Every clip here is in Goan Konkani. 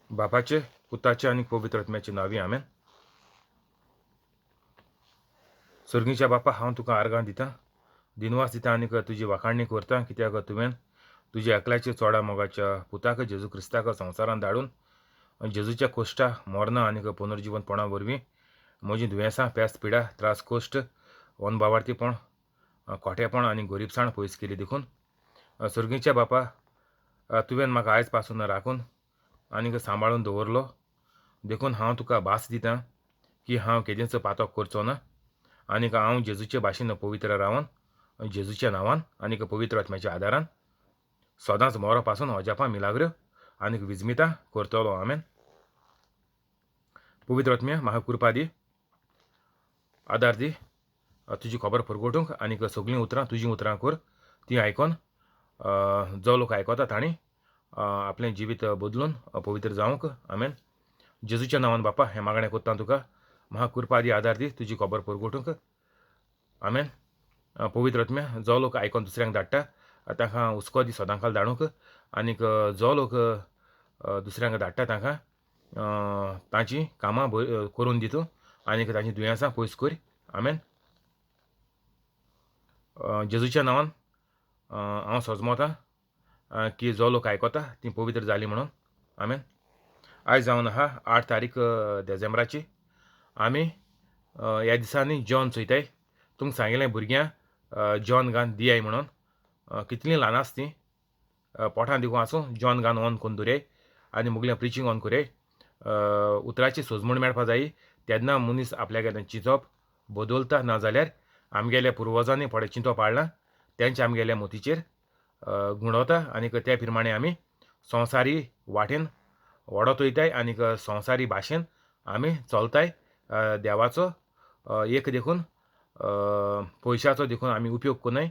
बापाचे, पुताचे आनी पवित्र आत्म्याचे नांवी, आमेन. सर्गीच्या बापा, हांव तुका आर्गां दितां, दिनवास दिता आनी तुजी वाखाणणी करता, कित्याक तुवें तुज्या एकल्याच्या चोडा मोगाच्या पुताक जेजू क्रिस्ताक संवसारांत धाडून जेजूच्या कोश्टा, मरणां आनी पुनर्जिवनपणा वरवीं म्हजीं दुयेंसां, पेस्त, पिडा, त्रास, कोश्ट, अनभावार्थीपण, खोटेपण आनी गोरीबसाण पयस केली. देखून सर्गीच्या बापा, तुवें म्हाका आयज पासून राखून आनी सांबाळून दवरलो, देखून हांव तुका भास दितां की हांव केदींच पातक करचो ना आनी हांव जेजूचे भाशेन पवित्र रावन जेजूच्या नांवान आनी पवित्र आत्म्याच्या आदारान सदांच मरो पासून अजापां, मिलाग्रो आनी विजमितां करतलो. आमेन. पवित्र आत्म्या, म्हाका कृपा दी, आदार दी तुजी खबर परगटूंक आनी सगळीं उतरां तुजीं उतरां कर. तीं आयकोन जो लोक आयकता तांणी आपलें जिवीत बदलून पवित्र जावंक. आमेन. जेजूच्या नांवान बापा हें मागणें करता तुका, म्हाका कृपा दी, आदार दी तुजी खबर परगटूंक. आमेन. पवित्र आत्म्या, जो लोक आयकोन दुसऱ्यांक धाडटा तांकां हुस्को दी सदांकाल धाडूंक, आनीक जो लोक दुसऱ्यांक धाडटा तांकां तांचीं कामां करून दी तूं आनीक तांचीं दुयेंसां पयस कर. आमेन. जेजूच्या नांवान हांव सजमोतां की जो लोक आयकता तीं पवित्र जालीं म्हणून. आमेन. आयज जावन आहा 8 तारीख देजेंब्राची. आमी ह्या दिसांनी जॉन चोयताय. तुमकां सांगिल्लें भुरग्यां जॉन गान दियाय म्हणून, कितलीं ल्हान आसा तीं पोटां दिवूं आसूं, जॉन गान ऑन करून दवरयाय आनी मुगलें प्रिचींग ऑन करयाय. उतराची सोजमण मेळपा जायी, तेन्ना मनीस आपल्यागेलें चिंतप बदलता, ना जाल्यार आमगेल्या पुर्वजांनी थोडें चिंतप हाडलां तेंचे आमगेल्या मोतीचेर गुंडवता आनी त्या प्रमाणे आमी संवसारी वाटेन वडत वयताय आनी संवसारी भाशेन आमी चलताय. देवाचो एक देखून पयशाचो देखून आमी उपयोग करनाय,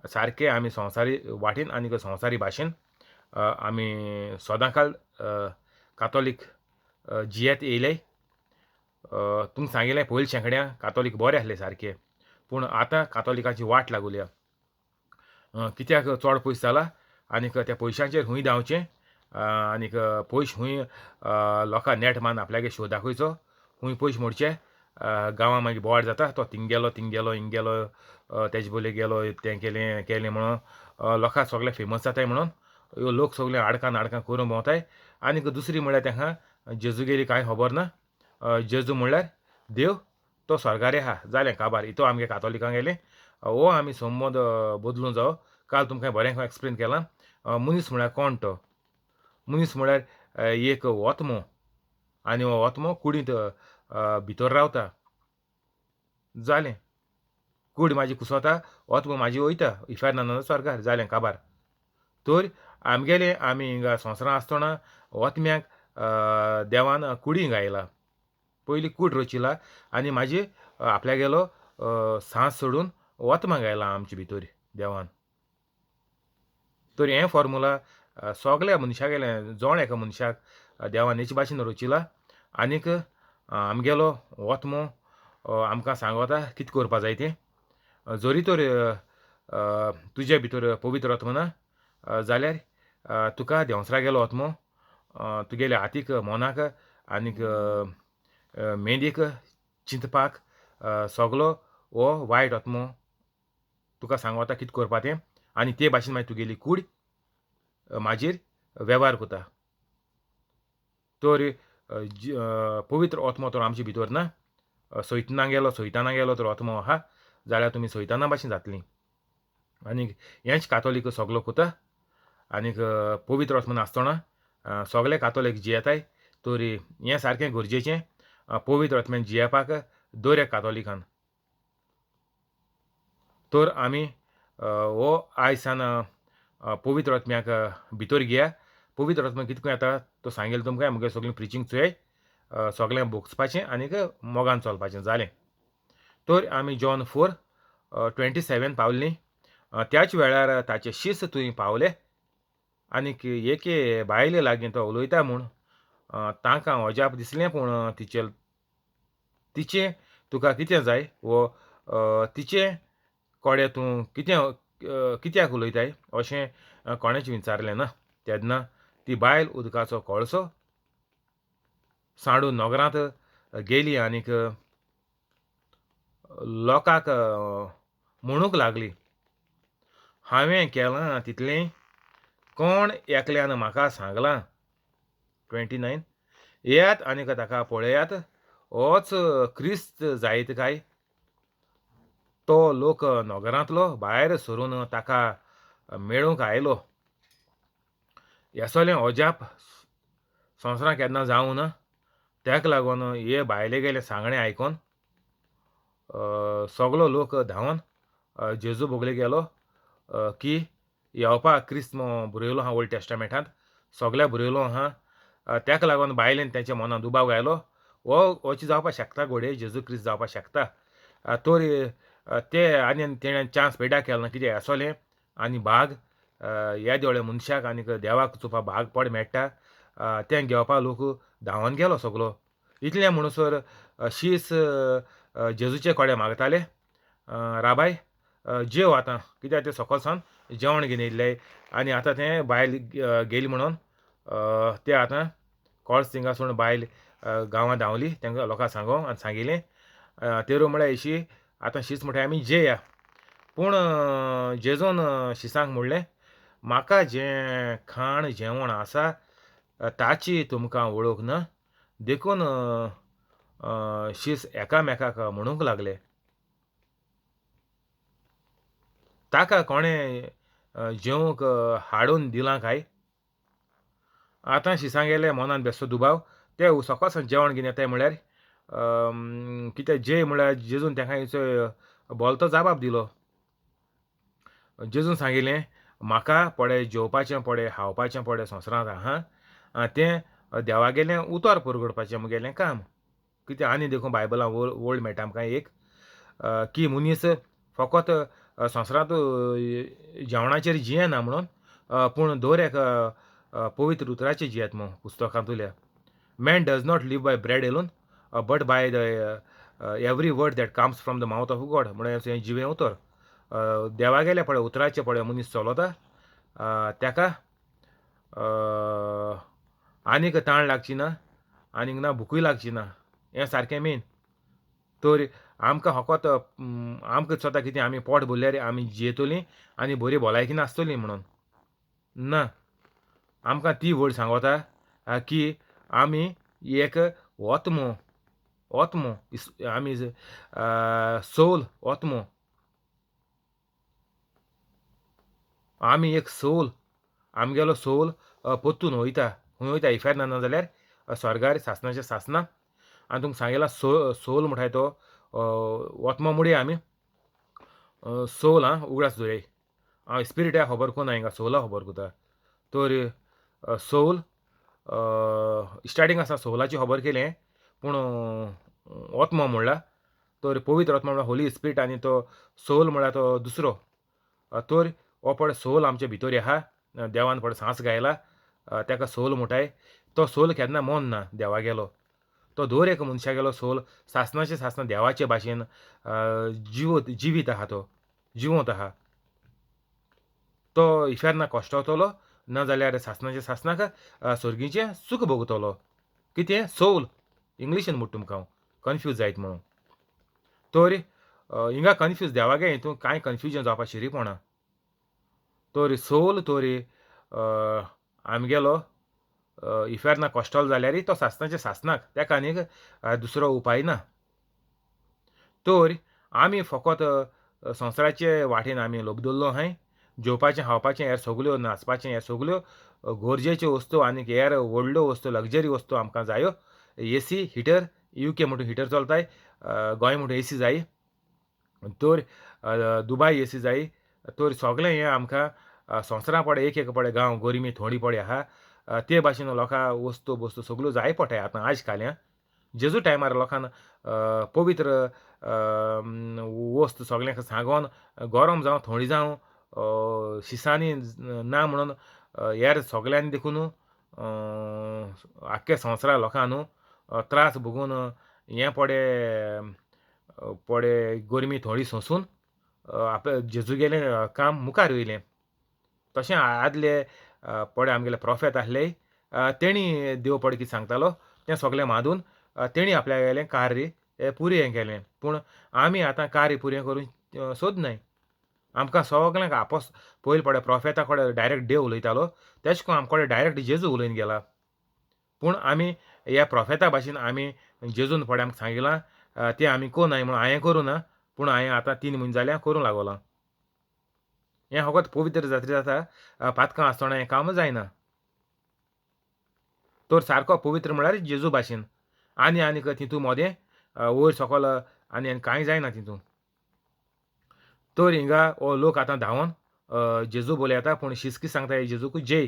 सारके आमी संवसारी वाटेन आनी संवसारी भाशेन आमी सदांकाल कातोलीक जियेत येयले. तुमकां सांगिल्लें पयले शेंकड्या कातोलीक बरे आसले सारके, पूण आतां कातोलिकाची वाट लागुल्या. कित्याक चड पयस जाला आनीक त्या पयशांचेर खूंय धांवचें आनीक पयश खूंय लोकां नेट मान आपल्यागे शो दाखयचो, खूंय पयश मोडचे. गांवां मागीर बोवाळ जाता, तो थिंग गेलो, थिंग गेलो, हिंग गेलो, तेजे बोले गेलो, तें केलें केलें म्हणून लोकां सगळे फेमस जाताय म्हणून ह्यो लोक सगळे आडकां नाडकां करून भोंवताय. आनीक दुसरी म्हणल्यार तांकां जेजूगेली कांय खबर ना. जेजू म्हणल्यार देव, तो स्वर्गार आहा, जालें काबार. इतो आमगे कातोलिकांक गेलें हो आमी संबंद बदलून जावो. काल तुमकां बरें एक्सप्लेन केलां मनीस म्हळ्यार कोण तो. मनीस म्हळ्यार एक ओत्मो आनी हो ओत्मो कुडींत भितर रावता, जालें. कूड म्हाजी कुसता, ओत्मो म्हाजी वयता इफेर्ना ना स्वर्गार, जालें काबार. तर आमगेले आमी हिंगा संवसारांत आसतना ओत्म्याक देवान कुडी गायला, पयलीं कूड रचिला आनी म्हाजी आपल्यागेलो सांस सोडून ओत्मा गायला आमचे भितर देवान. तर हें फॉर्मुला सगल्या मनशागेलें, जण एका मनशाक देवान हेचे भाशेन रचिला आनीक आमगेलो ओत्मो आमकां सांगता कितें करपा जाय तें. जरी तर तुजे भितर पवित्र आत्मो ना जाल्यार तुका देंवसरागेलो आत्मो तुगेल्या हातीक, मनाक आनीक मेंदीक चिंतपाक सगलो हो वायट आत्मो तुका सांगता कितें करपा तें, आनी ते भाशेन मागीर तुगेली कूड म्हाजेर वेव्हार करता. तर पवित्र आत्मो तर आमचे भितर ना, सैतना गेलो, सैताना गेलो तर आत्मो आहा जाल्यार तुमी सैताना भाशेन जातलीं. आनीक हेंच कातोलीक सगलो करता आनीक पवित्र आत्मो नासतना सगले कातोलीक जियेताय. तर हें सारकें गरजेचें पवित्र आत्म्यान जियेवपाक दर एक कातोलिकान. तर आमी हो आयसान पवित्र आत्म्याक भितर घेया. पवित्र आत्मा कितको येता तो सांगेल तुमकां, मुगे सगळीं प्रिचींग चोय, सगळें भोगसपाचें आनीक मोगान चलपाचें, जालें. तर आमी जॉन 4:27 पावलीं. त्याच वेळार ताचे शिस्त थंय पावले आनीक एके बायले लागीं तो उलयता म्हूण तांकां अजाप दिसलें, पूण तिचें तुका कितें जाय वो तिचे कोडे तूं कितें कित्याक उलयताय अशें कोणेंच विचारलें ना. तेन्ना ती बायल उदकाचो कळसो सांडून नोगरांत गेली आनीक लोकांक म्हणूंक लागली, हांवें केलां तितलें कोण एकल्यान म्हाका सांगलां. 29 येयात आनीक ताका पळयात, होच क्रिस्त जायत काय? तो लोक नगरांतलो भायर सरून ताका मेळूंक आयलो. असलें अजाप संवसारांत केन्ना जावं ना. ताका लागून हे बायले गेले सांगणें आयकून सगलो लोक धांवन जेजू बगले गेलो की येवपा क्रिस्त बरयलो आहा ओल्ड टेस्टामेंटांत, सगल्या बरयलो आहा. ताका लागून बायलेन तेंच्या मनान दुबाव घायलो, हो होच जावपाक शकता, घोडये जेजू क्रिस्त जावपाक शकता. तर ते आनी तेणें चान्स पेडा केलो ना, कितें आसोलें आनी भाग ह्या देवळे मनशाक आनीक देवाक चोवपा भाग पड मेळटा तें घेवपा लोक धांवन गेलो सगलो. इतलें म्हणसर शीस जेजूचे कडेन मागताले, राबाय जेव आतां, कित्याक तें सकल सावन जेवण घेवन येयल्ले आनी आतां तें बायल गेली म्हणून ते आतां कळस थिंगासून बायल गांवां धांवली, तांकां लोकांक सांगो आनी सांगिलें तेरू म्हळ्यार अशी आतां शीस म्हणटा आमी जेया. पूण जेजून शिसांक म्हणलें, म्हाका जें खाण जेवण आसा ताची तुमकां वळख ना. देखून शीस एकामेकाक म्हणूंक लागले, ताका कोणें जेवंक हाडून दिलां काय? आतां शिसां गेले मनान बेस्तो दुबाव, ते सकाळ जेवण घेवन येताय म्हळ्यार कितें जे म्हळ्यार जेजून तांकां बोलतो जाबाब दिलो. जेजून सांगिलें, म्हाका पडे जेवपाचें पडे खावपाचें पडे संवसारांत आहा तें देवागेलें उतर परगटपाचें मुगेलें काम. कितें आनी देखून बायबलां वोल्ड मेळटा आमकां एक की मनीस फकत संवसारांत जेवणाचेर जियेना म्हणून, पूण दर एक पवित्र उतराचेर जियेता म्हूण पुस्तकांतुल्या. Man does not live by bread alone but by the every word that comes from the mouth of God. म्हणल्यार हें जिवें उतर देवागेल्या पळय उतराचें पळय मनीस चलता ताका आनीक ताण लागची ना, आनीक ना भुकूय लागची ना. हें सारकें मेन. तर आमकां फकत आमकां दिसता कितें आमी पोट भरल्यार आमी जियेतलीं आनी बरी भलायकी नासतली म्हणून ना. आमकां ती वर्ड सांगता की आमी एक ओत्मो, ओत्मो आमी सोल ओत्मो, आमी एक सोल, आमगेलो सोल परतून वयता, खंय वयता इफेर्ना ना जाल्यार स्वर्गार सासणाचें सासना. आनी तुमकां सांगिलां सोल म्हणटाय तो ओत्मो मुडया आमी सोल आं उगडास दवराय. हांव स्पिरिटा खबर कोना, हिंगा सोला खबर कोता. तर सोल स्टार्टींग आसा सोलाची खबर केलें, पूण ओत्मो म्हणला तर पवित्र आत्मो म्हणल्यार होली स्पिरिट आनी तो सोल म्हळ्यार तो दुसरो. तर हो पळय सोल आमचे भितर आहा, देवान पळय सांस गायला ताका सोल म्हणटाय. तो सोल केन्ना मन ना देवा गेलो, तो दर एक मनशा गेलो सोल सासणाचे सासना देवाचे भाशेन जिवीत आहा, तो जिवंत आहा. तो इफेर्ना कश्टवतलो ना जाल्यार सासणाचे सासणाक सर्गीचें सूख भोगतलो. कितें सोल इंग्लिशीन म्हणटा तुमकां हांव कन्फ्यूज जायत म्हणून. तर हिंगा कन्फ्यूज देवागे हितून कांय कन्फ्युजन जावपा शिरीपणा. तर सोल तर आमगेलो इफेर्ना कश्टलो जाल्यारय तो सासणाचे सासणाक, ताका आनीक दुसरो उपाय ना. तर आमी फकत संवसाराचे वाटेन आमी लोबदल्लो आहाय, जेवपाचें खावपाचें हेर सगल्यो नाचपाचें हेर सगल्यो गरजेच्यो वस्तू आनीक हेर व्हडल्यो वस्तू लग्जरी वस्तू आमकां जायो. एसी हिटर युके म्हणटून हिटर चलताय, गोंय म्हणटून एसी जाय, तर दुबाय एसी जाय. तर सगळें हें आमकां संवसारां पडे एक एक पडे गांव गरमी थोडी पडे आहा ते भाशेन लोकां वस्तू बस्तू सगल्यो जाय पडटाय आतां आयज काल. जेजू टायमार लोकांक पवित्र वस्त सगळ्यांक सांगोन गरम जावं थंडी जावं शिसांनी ना म्हणून हेर सगळ्यांनी देखून आख्खे संवसारा लोकांक न्हू त्रास भोगून हें पडे पडे गरमी थोडी सोंसून आपले जेजूगेलें काम मुखार वयलें. तशें आदले पडे आमगेले प्रोफेत आहले तेणी देव पडे कितें सांगतालो तें तें सगलें मांदून तेणी आपल्यागेलें कार्य पुरें केलें. पूण आमी आतां कार्य पुरें करूंक सोदनाय. आमकां सगल्यांक आपोस पयलीं पडे प्रोफेता कडेन डायरेक्ट देव उलयतालो, तेश कोन आमकोडे डायरेक्ट जेजू उलयन गेला. पूण आमी ह्या प्रोफेता भाशेन आमी जेजून फुडें आमकां सांगिलां तें आमी कोनाय म्हणून हांवें करूं ना, पूण हांवें आतां 3 म्हयने जाल्या करूंक लागोलां. हें फकत पवित्र जात्रे जाता, पातकां आसतना हें काम जायना. तर सारको पवित्र म्हळ्यार जेजू भाशेन आनी आनीक तितू मोदें वयर सकल आनी आनी कांय जायना तितू. तर हिंगा हो लोक आतां धांवन जेजू बोलयता, पूण शिस्की सांगता हे जेजूक जेय.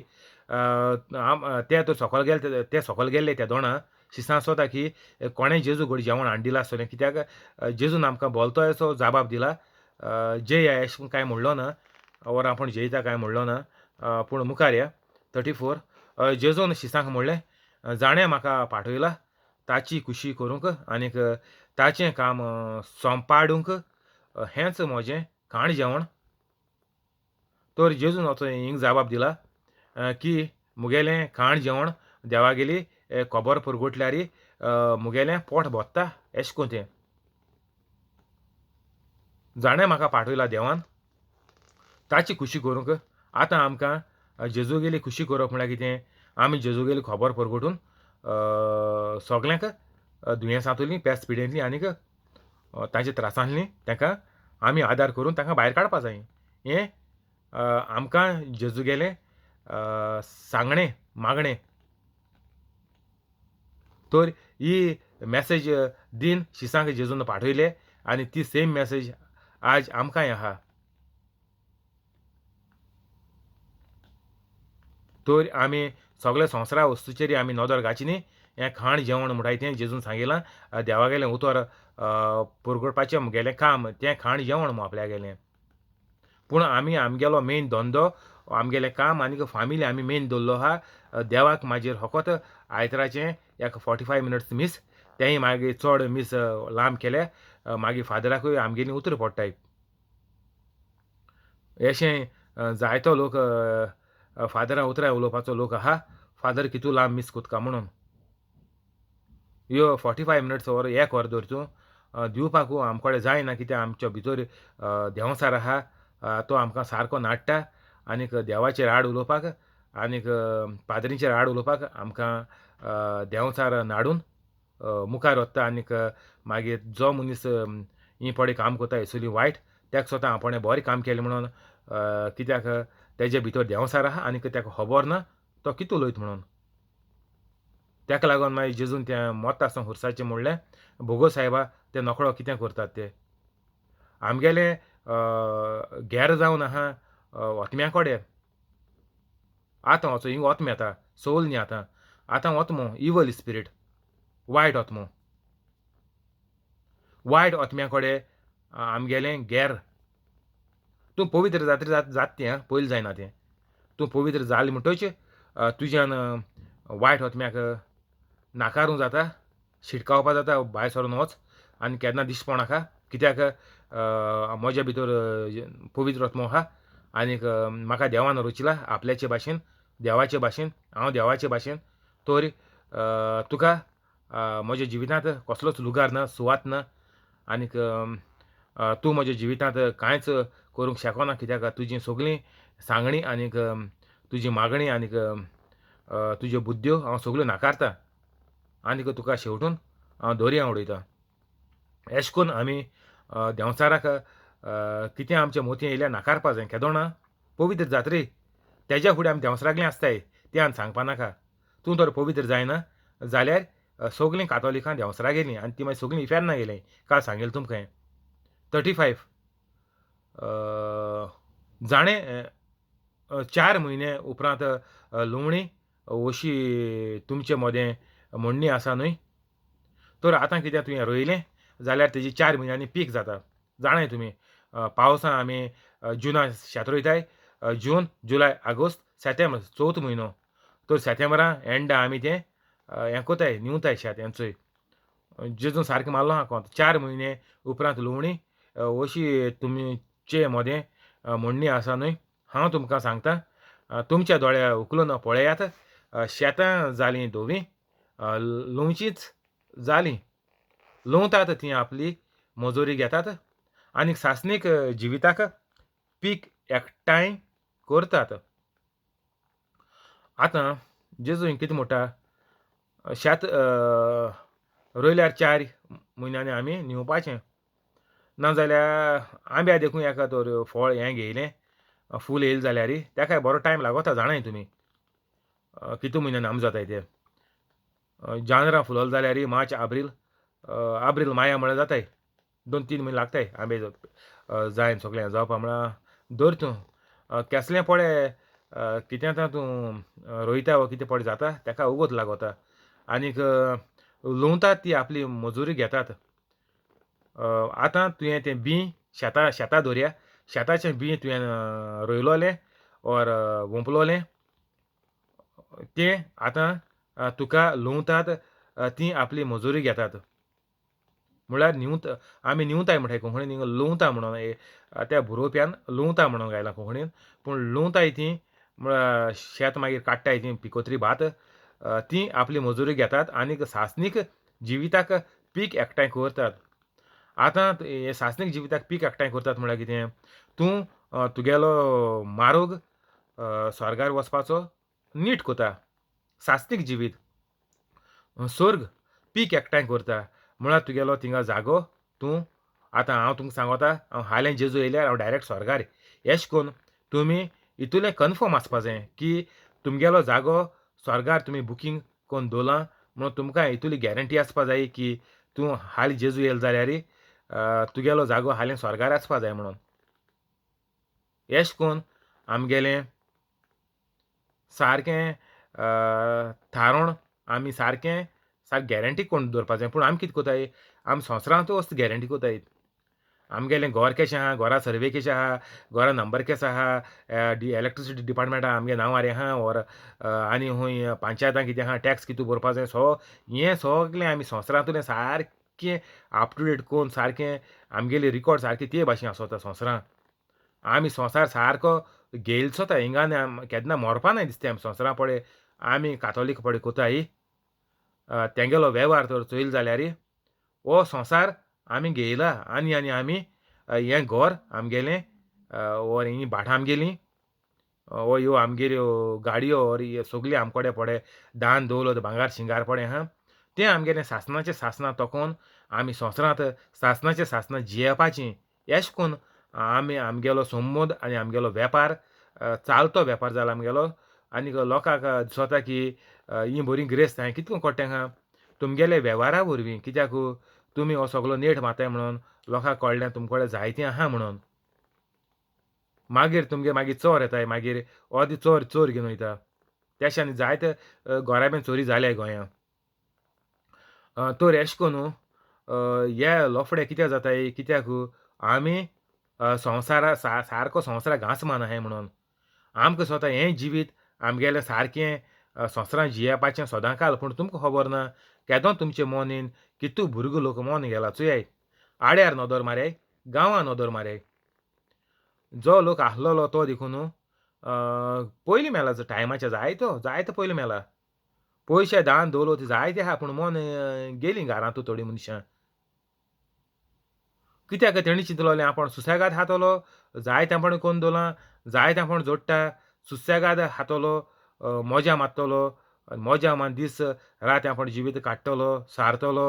ते तर सकल गेले, ते सकल गेल्ले त्या दोणां शिसां सोता की कोणें जेजू घड जेवण हाडून दिलां आसतलें, कित्याक जेजून आमकां बोलतो असो जाबाब दिला. जेय अशें कांय म्हणलो ना, ओर आपूण जेयता कांय म्हणलो ना. पूण मुखार या 34 जेजून शिसांक म्हणलें, जाणें म्हाका पाठयला ताची खुशी करूंक आनीक ताचें काम सोंपाडूंक हेंच म्हजें खाण जेवण. तर जेजून असो हिंग जाबाब दिला की मुगेलें खाण जेवण देवागेली खबर पुरगुटल्यार मुगेलें पोट भोत्ता एशें कोन्न तें. जाणें म्हाका पाठयला देवान ताची खुशी करूंक. आतां आमकां जेजूगेली खुशी करप म्हळ्यार कितें, आमी जेजूगेली खबर परगटून सगल्यांक दुयेंसांतली पेस्त पिडेंतली आनीक तांच्या त्रासांतली तांकां आमी आदार करून तांकां भायर काडपा जाय. हें आमकां जेजूगेलें सांगणें मागणें. तर ही मॅसेज दिन शिसांक जेजून पाठयले आनी ती सेम मॅसेज आज आमकांय आहा. तर आमी सगळे संवसारा वस्तूचेर आमी नदर घालची न्ही. हें खाण जेवण म्हणटाय तें जेजून सांगिलां, देवागेलें उतर पुरगुटपाचें मुगेलें काम, तें खाण जेवण म्हूण आपल्यागेलें. पूण आमी आमगेलो मेन धंदो, आमगेलें काम आनी फामिली आमी मेन दवरलो आहा. देवाक मागीर फकत आयतराचें एक 45 मिनट्स मीस, तेंय मागीर चड मीस लांब केले, मागीर फादराकूय आमगेलीं उतरां पडटाय. अशें जायतो लोक फादरां उतरां उलोवपाचो लोक आहा, फादर कितू लांब मीस कोत्का म्हणून. ह्यो 45 मिनट्स वर एक वर धर तूं दिवपाकू आमकडे जायना, कित्याक आमच्या भितर देंवचार आहा, तो आमकां सारको नाडटा आनीक देवाचेर आड उलोवपाक आनीक पाद्रींचेर आड उलोवपाक आमकां देंवचार नाडून मुखार वता. आनीक मागीर जो मनीस ही पडे काम करता हेसुली वायट, तेका स्वता आपणें बरें काम केलें म्हणून, कित्याक तेजे भितर देंवचार आहा आनीक तेका खबर ना तो कितें उलयता म्हणून. तेका लागून मागीर जेजून तें मोत्ता आसतना खुर्साचें म्हणलें, भोगो सायबा ते नकळो कितें करतात ते. आमगेलें गेर जावन आहा ओतम्या कडेन. आतां वचो हिंग ओतम येता सोल न्ही, आतां आतां ओतमो इवल स्पिरीट, वायट ओतमो, वायट ओतम्या कडेन आमगेलें गेर. तूं पवित्र जात्रे जात तें आं, पयलीं जायना तें. तूं पवित्र जालें म्हणटच तुज्यान वायट ओतम्याक नाकारूंक जाता, शिटकावपा जाता, भायर सरून वच आनी केन्ना दिश्टी पडनाका, कित्याक म्हज्या भितर पवित्र आत्मो आहा आनीक म्हाका देवान रचिला आपल्याचे भाशेन, देवाचे भाशेन, हांव देवाचे भाशेन. तर तुका म्हज्या जिवितांत कसलोच लुगार ना, सुवात ना आनीक तूं म्हज्या जिवितांत कांयच करूंक शकना, कित्याक तुजी सगळीं सांगणी आनीक तुजी मागणी आनीक तुज्यो बुद्ध्यो हांव सगल्यो नाकारता आनीक तुका शेवटून हांव दर्या उडयता. अशें करून आमी देंवचाराक कितें आमच्या मोती येयल्यार नाकारपा जाय. केदोणा पवित्र जात्रे तेज्या फुडें आमी देंवचारागलें आसताय, तें आमी सांगपा नाका. तूं तर पवित्र जायना जाल्यार सगलीं कातोलिकां देंवचारा गेलीं आनी ती मागीर सगलीं इफेर्ना गेलीं. काल सांगेलें तुमकां हांवें. 35 जाणें 4 म्हयने उपरांत लुवणी अशी तुमचे मदें म्हणणी आसा न्हय. तर आतां कितें तुवें रोयलें जाल्यार तेजी 4 म्हयन्यांनी पीक जाता. जाणाय तुमी, पावसां आमी जुना शेत रोयताय, जून जुलय ऑगस्ट सप्टेंबर चवथो म्हयनो. तर सप्टेंबरा एंडा आमी तें हें कोताय, निवताय शेत हेंचोय. जेजून सारकें मारलो आहा कोंत. 4 म्हयने उपरांत लुवणी अशी तुमचे मदें म्हणणी आसा न्हय. हांव तुमकां सांगता, तुमच्या दोळ्या उखलून पळयात, शेतां जालीं धवीं लुंवचींच जालीं. लुंवतात तीं आपली मजुरी घेतात आनी सासणीक जिविताक पीक एकठांय करतात. आतां जेजू हिंगा कितें म्हणटा, शेत रोयल्यार 4 म्हयन्यांनी आमी न्हिवपाचें, नाजाल्यार आंब्या देखून एका तर फळ हें घेयलें फूल येयलें जाल्यार तेकाय बरो टायम लागता, जाणाय तुमी कितू म्हयन्यान आम जाताय ते. जानरां फुलल जाल्यार मार्च आब्रील, आब्रील माया म्हळ्यार जाताय, 2-3 म्हयने लागताय आंबे जायन सगळें जावपा. म्हळ्यार धर तूं केसलें पळय कितें आतां तूं रोयता वा कितें पळय जाता तेका उगत लागता. आनीक लुंवतात ती आपली मजुरी घेतात. आतां तुवें तें बीं शेतां शेतां दवरया, शेताचें बीं तुवें रोयलोलें ओर वोंपलोलें तें आतां तुका लुंवतात ती आपली मजुरी घेतात. म्हळ्यार न्हिवता, आमी न्हिवताय म्हणटाय कोंकणीन, हिंगा लुंवता म्हणून त्या बरोवप्यान लुंवता म्हणून गायलां कोंकणीन, पूण लुंवताय ती म्हळ्यार शेत मागीर काडटाय ती पिकोत्री भात ती आपली मजुरी घेतात आनीक सासणीक जिविताक पीक एकठांय करतात. आतां हे सासणीक जिविताक पीक एकठांय करतात म्हळ्यार कितें, तूं तुगेलो मार्ग स्वर्गार वचपाचो नीट करता. सासणीक जिवीत स्वर्ग पीक एकठांय करता म्हळ्यार तुगेलो थिंगा जागो तूं आतां हांव तुमकां सांगता, हांव हालें जेजू येयल्यार हांव डायरेक्ट स्वर्गार. एश कोन्न तुमी इतूलें कन्फर्म आसपा जाय की तुमगेलो जागो स्वर्गार तुमी बुकींग कोन्न दवरलां म्हणून तुमकां इतुली गॅरंटी आसपा जाय की तूं हालीं जेजू येयलो जाल्यार तुगेलो जागो हालीं स्वर्गार आसपा जाय म्हणून. एश कोन्न आमगेलें सारकें थारोवन आमी सारकें सारकें गॅरंटी कोण दवरपा जाय. पूण आमी कितें कोताय, आमी संवसारांत वस्त गॅरंटी कोताय. आमगेलें घर केशें आहा, घरा सर्वे केशें आहा, घरा नंबर केसो आहा, इलेक्ट्रिसिटी डिपार्टमेंट आहा आमगे नांवार आहा, ओर आनी खूंय पंचायतां कितें आहा, टॅक्स कितें भरपा जाय, सो हें सगळें आमी संवसारांतलें सारकें अप टू डेट कोन्न सारकें आमगेले रिकॉर्ड सारके ते भाशेन आसोता संवसारांत. आमी संवसार सारको घेयलसोता हिंगा केन्ना मरपा नाय दिसता आमी संवसारां पळय आमी कातोलीक पळय कोताय तेंगेलो वेव्हार तर चोयल जाल्यार हो संवसार आमी घेयला आनी आनी आमी हें घर आमगेलें ओर हीं भाटां आमगेलीं ओ ह्यो आमगेल्यो गाडयो ओर ह्यो सगल्यो आम कडेन पळय दान दवलत भांगार शिंगार पळय आहा तें आमगेलें सासणाचें सासणां तोकोन आमी संवसारांत सासणाचें सासणां जियेवपाचीं. एश कोन्न आमी आमगेलो संबंद आनी आमगेलो वेपार चालतो वेपार जाला आमगेलो. आनी लोकांक दिसोता की हीं बरीं गिरेस्त हांवें कितको कोट्ट तेंकां तुमगेले वेव्हारा वरवीं, कित्याक तुमी हो सगलो नेट मारताय म्हणून लोकांक कळ्ळें तुमचे कडेन जायतें आहा म्हणून. मागीर तुमगे मागीर चोर येताय, मागीर अर्दी चोर चोर घेवन वयता. तेशानी जायते घरा चोरी जाल्या गोंयांत. तर एशें कोन्न हे लफडे कित्याक जाताय, कित्याक आमी संवसारा सारको संवसारा घांस मान आहाय म्हणून आमकां स्वता हें जिवीत आमगेलें सारकें संवसारांत जियेवपाचें सदां काल. पूण तुमकां खबर ना केदो तुमचें मन येन कितू भुरगो लोक मन गेला चोयाय, आड्यार नदर माराय, गांवां नदर माराय. जो लोक आसलेलो तो देखून पयलीं मेला टायमाचे जायतो जायतो पयलीं मेला. पयशे दान दवलत जायते आहा पूण मन गेलीं घरांतू थोडीं मनशां. कित्याक तेणी चिंतलोलें आपूण सुसेगाद खातलो, जायतें आपूण कोन्न दवरलां, जायतें आपूण जोडटा, सुसेगाद खातलो, मजा मारतलो, मजा मान दीस रात आपूण जिवीत काडटलो सारतलो,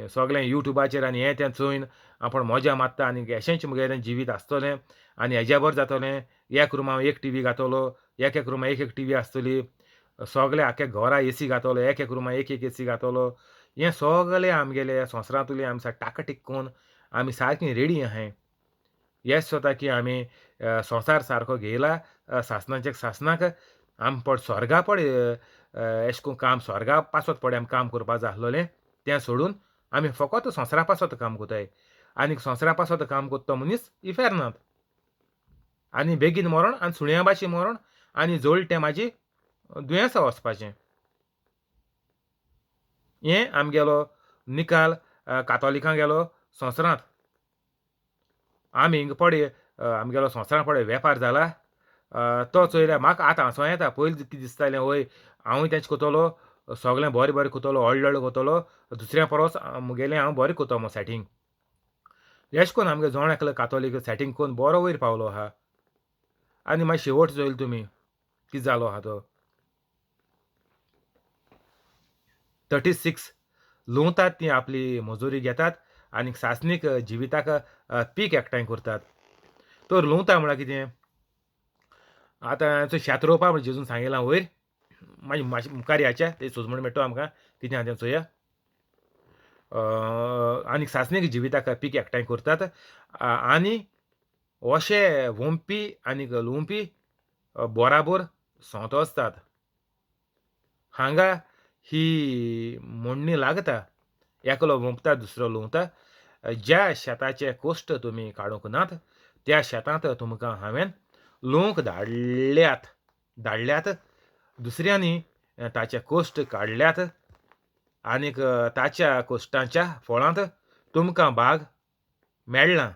सगळें युट्यूबाचेर आनी हें तें चोयन आपूण मजा मारता आनी अशेंच मुगेलें जिवीत आसतलें आनी हेज्या बरें जातलें. एक रुमा एक टी व्ही घातलो, एक एक रुमा एक एक टी व्ही आसतली, सगळे आख्या घरा एसी घातलो, एक एक रुमा एक एक एसी घातलो. हें सगळें आमगेले संवसारांतुलें आमी सारकें टाकाटीक कोन्न आमी सारकीं रेडी आहाय. हें सोता की आमी संवसार सारको घेयला सासणाचे सासणाक आमी पड स्वर्गा पड एशें कोन्न काम स्वर्गा पासत पळय आमी काम करपा जाय आसलोलें तें सोडून आमी फकत संवसारा पासत काम कोताय. आनी संवसारा पासत काम कोत्ता तो मनीस इफेर्नांत आनी बेगीन मरोण आनी सुण्या भाशेन मरोण आनी जोडलें तें म्हाजी दुयेंसां वचपाचें. हें आमगेलो निकाल कातोलिकां गेलो संवसारांत. आमी हिंगा पळय आमगेलो संवसारांत पळय वेपार जाला तो चोयल्यार म्हाका आतां हांसो येता. पयलीं कितें दिसतालें, वय हांवूय तेंच कोतलो, सगळें बरें बरें कोतलो, व्हडलें व्हडलें कोतलो, दुसऱ्या परोस मुगेलें हांव बरें कोतो मो सेटींग. एशें कोन्न आमगे जण एकलो कातोलीक सेटींग कोन्न बरो वयर पावलो आहा. आनी मागीर शेवट चोयल तुमी कितें जालो आहा तो. 36 लुंवतात ती आपली मजुरी घेतात आनी सासणीक जिविताक पीक एकठांय करतात. तर लुंवता म्हळ्यार कितें, आतां शेत रोवपा म्हण जेजून सांगिलां वयर, मागीर मातशें मुखार याच्या ते सोजमण मेळटा आमकां कितें आहा तें चोया. आनी सासणीक जिविताक पीक एकठांय करतात आनी अशे वोंपी आनी लुंवपी बराबर सोंत आसतात. हांगा ही म्हणणी लागता, एकलो वोंपता दुसरो लुंवता. ज्या शेताचे कोश्ट तुमी काडूंक नात त्या शेतांत तुमकां हांवें लुवंक धाडल्यात धाडल्यात, दुसऱ्यांनी ताचे कोश्ट काडल्यात आनीक ताच्या कोश्टांच्या फळांत तुमकां भाग मेळ्ळा.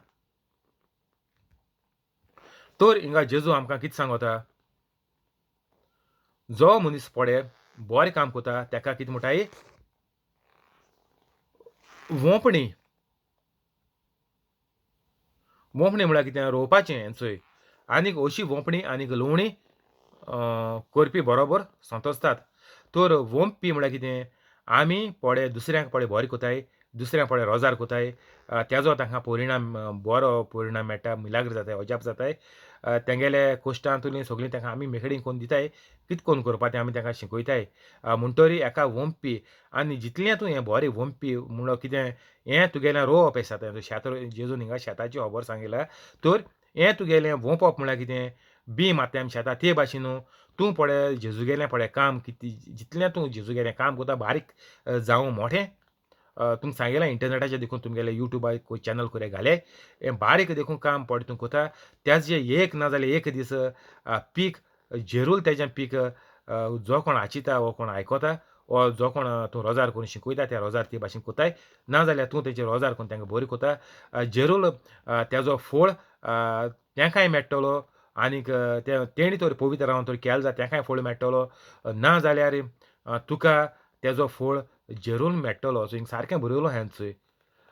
तर हिंगा जेजू आमकां कितें सांगता, जो मनीस पडे बरें काम करता ताका कितें म्हणटाय, वोंपणी. वोंपणी म्हळ्यार कितें, रोवपाचें चोय. आनीक अशी वोंपणी आनीक लुवणी करपी बरोबर संतोसतात. तर वोंपपी म्हळ्यार कितें, आमी पडे दुसऱ्यांक पडे बरें कोताय, दुसऱ्यांक पडे रोजार कोताय, तेजो तांकां परिणाम बरो परिणाम मेळटा, मिलाग्र जाताय, अजाप जाताय. तेंगेले कोश्टांतुली सगळीं तांकां आमी मेकळी करून दिताय, कितें करून करपा तें आमी तांकां शिकयताय. म्हणटरी एका वोंपपी आनी जितलें तूं हें बरें वोंपपी म्हणलो कितें, हें तुगेलें रोवप आसा, शेत जेजून हिंगा शेताची खबर सांगिल्या. तर हें तुगेलें वोंपप म्हळ्यार कितें, बी मारता आमी शेतां ते भाशेन न्हू तूं पळय जेजूगेलें पळय काम कितें, जितलें तूं जेजूगेलें काम करता बारीक जावं मोठें, तुमकां सांगिलां इंटरनेटाचेर देखून तुमगेले युट्यूबार चॅनल करून घाले, हें बारीक देखून काम पळय तूं करता तेजें एक ना जाल्यार एक दीस पीक जेरूल तेजें पीक जो कोण आचिता वो कोण आयकता वो जो कोण तूं रोजार करून शिकयता त्या रोजार ते भाशेन कोताय, ना जाल्यार तूं तेजेर रोजार करून तांकां बरी कोता, जेरूल तेजो फोळ तेंकांय मेळटलो आनीक ते तेणी तर पवित्र रावन तर केलें जाल्यार तेंकांय फोळ मेळटलो, ना जाल्यार तुका तेजो फोळ जेरून मेळटलो. सो हिंगा सारकें बरयलो हें चोय.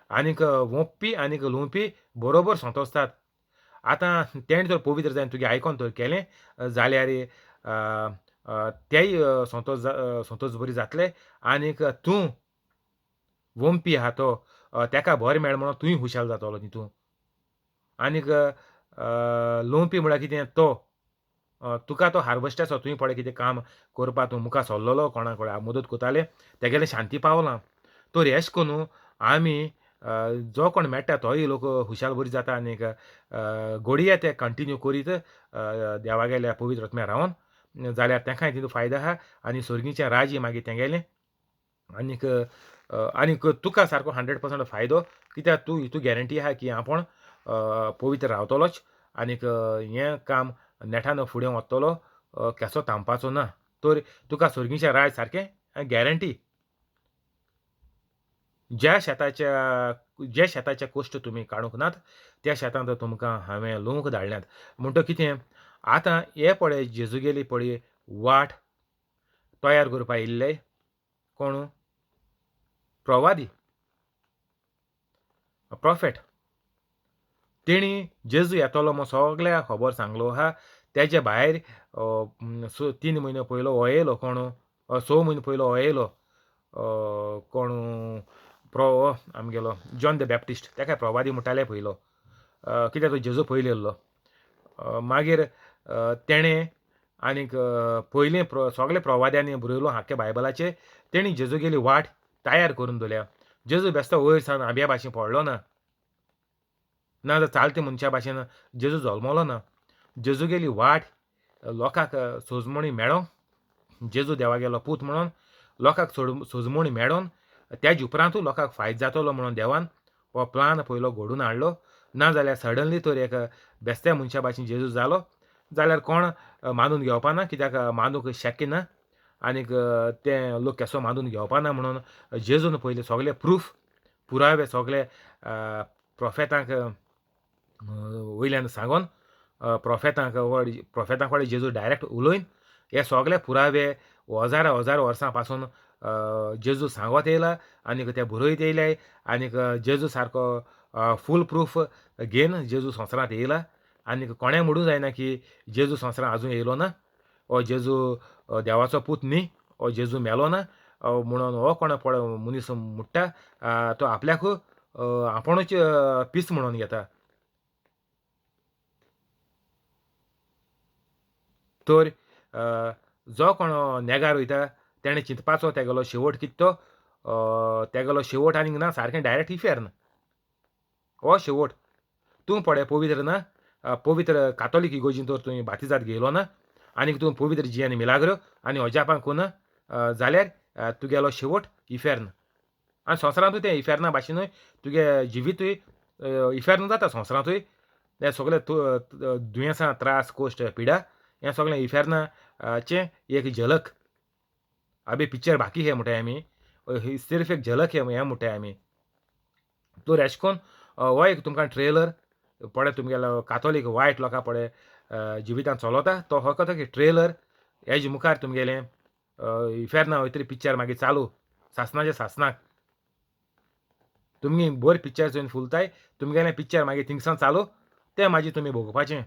आनीक वोंपपी आनीक लुंवपी बरोबर संतोसतात. आतां तेणें जर पवित्र जावन तुगे आयकोन तर केलें जाल्यार तेय संतोस संतोस बरी जातले आनीक तूं वोंपी आहा तो तेका बरें मेळ म्हणून तूंय खुशाल जातलो तितून. आनीक लुंवपी म्हळ्यार कितें, तो तुका तो हार्वेस्ट आसा, तुवें पळय कितें काम करपा तूं मुखार सरलेलो, कोणा कोणा मदत करताले तेगेलें शांती पावलां. तर एश कोन्नू आमी जो कोण मेळटा तोय लोक खुशाल बरी जाता आनीक घडये ते कंटिन्यू करीत देवागेल्या पवित्र आत्म्या रावन जाल्यार तेंकांय तितू फायदो आहा आनी सर्गीचें राज्य मागीर तेंगेलें. आनीक आनीक तुका सारको 100% फायदो, कित्याक तूं हितू गॅरंटी आहा की आपूण पवित्र रावतलोच आनीक हें काम नेटान फुडें वतलो, केसो थांबपाचो ना. तर तुका सर्गीचें राज सारकें गॅरंटी. ज्या शेताच्या कोश्ट तुमी काडूंक नात त्या शेतांत तुमकां हांवें लुवंक धाडल्यात. म्हणटकीर कितें, आतां हे पळय जेजूगेली पळय वाट तयार करपा येयल्ले कोण, प्रवादी, प्रोफेट. तेणी जेजू येतलो म्हूण सगळ्या खबर सांगलो आहा. तेजे भायर 3 म्हयने पयलो हो येयलो कोण, 6 म्हयने पयलो हो येयलो कोण प्रो आमगेलो जॉन the Baptist, तेका प्रवादी म्हणटाले पयलो, कित्याक तो जेजू पयलीं येयल्लो. मागीर तेणें आनीक पयलीं सगळे प्रवाद्यांनी बरयलो आख्ख्या बायबलाचेर, तेणी जेजूगेली वाट तयार करून दवरल्या. जेजू बेस्तो वयर सावन आंब्या भाशेन पडलो ना, ना जाल्यार चालते मनशा भाशेन जेजू जल्मलो ना. जेजूगेली वाट लोकांक सोजमणी मेळोंक, जेजू देवागेलो पूत म्हणून लोकांक सोजमणी मेळोन तेज उपरांतूय लोकांक फायदो जातलो म्हणून देवान हो प्लान पयलो घडोवन हाडलो. ना जाल्यार सडनली तर एक बेस्त्या मनशा भाशेन जेजू जालो जाल्यार कोण मानून घेवपा ना, कित्याक मानूंक शक्य ना आनीक ते लोक केसो मानून घेवपा ना म्हणून जेजून पयले सगळे प्रूफ पुरावे सगळे प्रोफेतांक वयल्यान सांगोन प्रोफेतांक प्रोफेतां कडेन जेजू डायरेक्ट उलोवन हे सगळे पुरावे हजारा हजार वर्सां पासून जेजू सांगत येयला आनीक ते बरयत येयल्याय आनीक जेजू सारको फूल प्रूफ घेन जेजू संवसारांत येयला आनीक कोणें म्हणूंक जायना की जेजू संवसारांत आजून येयलो ना, हो जेजू देवाचो पूत न्ही, हो जेजू मेलो ना म्हणून हो कोण पळय मनीस म्हणटा तो आपल्याक आपुणूच पीस म्हणून घेता. तर जो कोण नेगार वयता तेणें चिंतपाचो तेगेलो शेवट कितें तो, तेगेलो शेवट आनीक ना, सारकें डायरेक्ट इफेर्न हो शेवट. तूं पळय पवित्र ना, पवित्र कातोलीक इगोर्जीन तर तुवें बातिजाद घेयलो ना आनीक तूं पवित्र जियान मिलाग्रो आनी अजापां कोना जाल्यार तुगेलो शेवट इफेर्न. आनी संवसारांतूय तें इफेर्ना भाशेनूय तुगे जिवितूय इफेर्न जाता. संवसारांतूय हें सगळें दुयेंसां, त्रास, कोश्ट, पिडा हें सगळें इफेर्नाचें एक झलक. अभी पिक्चर बाकी हे म्हणटाय आमी, सिर्फ एक झलक हें म्हणटाय आमी. तर एशें कोन्न हो एक तुमकां ट्रेलर पळय तुमगेलो कातोलीक वायट लोकां पळय जिवितान चलता तो हो कतो की ट्रेलर हेजे मुखार तुमगेलें इफेर्ना वयतरी पिक्चर मागीर चालू सासणाच्या सासणाक. तुमी बरें पिक्चर चोयन फुलताय, तुमगेलें पिक्चर मागीर थिंगसान चालू, तें मागीर तुमी भोगपाचें.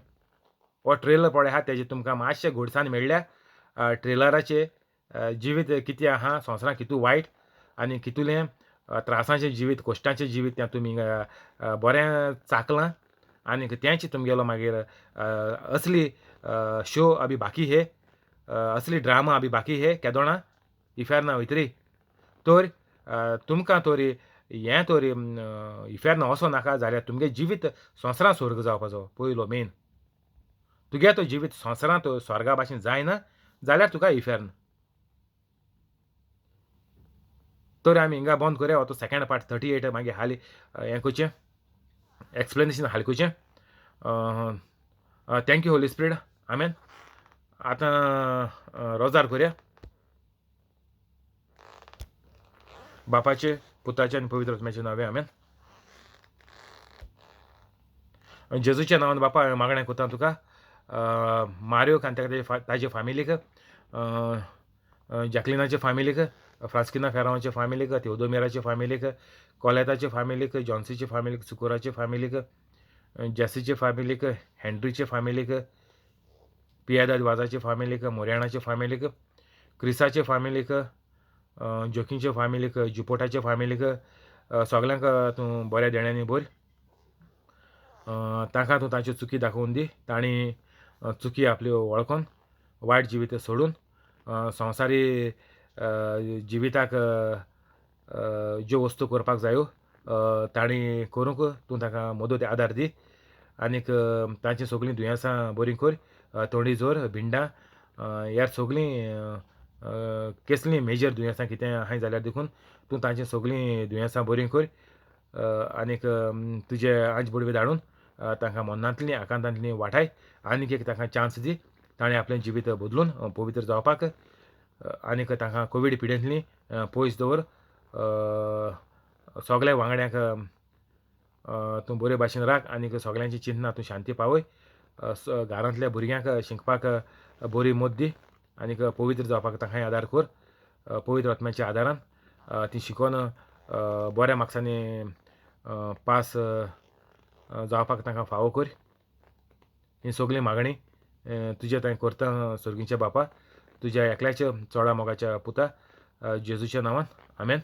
हो ट्रेलर पळय आहा तेजे तुमकां मातशें गोडसाण मेळ्ळ्या. ट्रेलराचे जिवीत कितें आहा, संवसारांत कितू वायट आनी कितुलें त्रासांचें जिवीत, कश्टांचें जिवीत तें तुमी बरें चाकलां आनीक तेंच तुमगेलो मागीर असली शो अभी बाकी हे, असली ड्रामा अभी बाकी हे केदोणा इफेर्ना वयतरी. तर तुमकां तर हें तर इफेर्ना वचो नाका जाल्यार तुमगें जिवीत संवसारांत स्वर्ग जावपाचो पयलो मेन. तुगे तो जिवीत संवसारांत स्वर्गा भाशेन जायना जाल्यार तुका इफेर्न. तर आमी हिंगा बंद करया. हो तो सेकेंड पार्ट 38 मागीर हाली हें करचें एक्सप्लेनेशन हाली करचें. Thank you Holy Spirit, आमेन. आतां रोजार करया. बापाचे, पुताचे आनी पवित्र आत्म्याचे नांवे, आमेन. जेजूच्या नांवान बापा हांवें मागणें करता तुका, मारियोक आनी ताका ताजे फामिलीक, जॅकलिनाचे फामिलीक, फ्रांस्किना फेरांवाचे फामिलीक, तेवदोमेराचे फामिलीक, कोलेताचे फामिलीक, जॉन्सीचे फामिलीक, सुकोराचे फामिलीक, जेसीचे फामिलीक, हेंड्रीचे फामिलीक, पियादाद वाजाचे फामिलीक, मोरयाणाचे फामिलीक, क्रिसाचे फामिलीक, जोकींचे फामिलीक, जुपोटाचे फामिलीक, सगल्यांक तूं बऱ्या देण्यांनी भर. तांकां तूं तांच्यो चुकी दाखोवन दी, तांणी चुकी आपल्यो वळखोन वायट जिवीत सोडून संवसारी जिविताक ज्यो वस्तू करपाक जायो तांणी करूंक तूं तांकां मदत आदार दी आनीक तांची सगळीं दुयेंसां बरीं कर. तोंडी जोर, भिंडां ह्या सगळीं केसलीं मेजर दुयेंसां कितें आहाय जाल्यार देखून तूं तांची सगळीं दुयेंसां बरीं कर आनीक तुजे आंज बुडवे धाडून तांकां मनांतलीं आकांतांतलीं वाटाय आनीक एक तांकां चान्स दी, ताणें आपलें जिवीत बदलून पवित्र जावपाक आनीक तांकां कोवीड पिडेंतलीं पयस दवर. सगल्या वांगड्यांक तूं बरे भाशेन राख आनीक सगल्यांची चिंतना तूं शांती पावय. घरांतल्या भुरग्यांक शिकपाक बरी मत दी आनीक पवित्र जावपाक तांकां आदार कर. पवित्र आत्म्याच्या आदारान ती शिकोवन बऱ्या मार्क्सांनी पास जावपाक तांकां फावो कर. ही सगळी मागणी तुजे थंय करता सर्गीच्या बापा, तुज्या एकल्याच्या चोडा मोगाच्या पुता जेजूच्या नांवान, आमेन.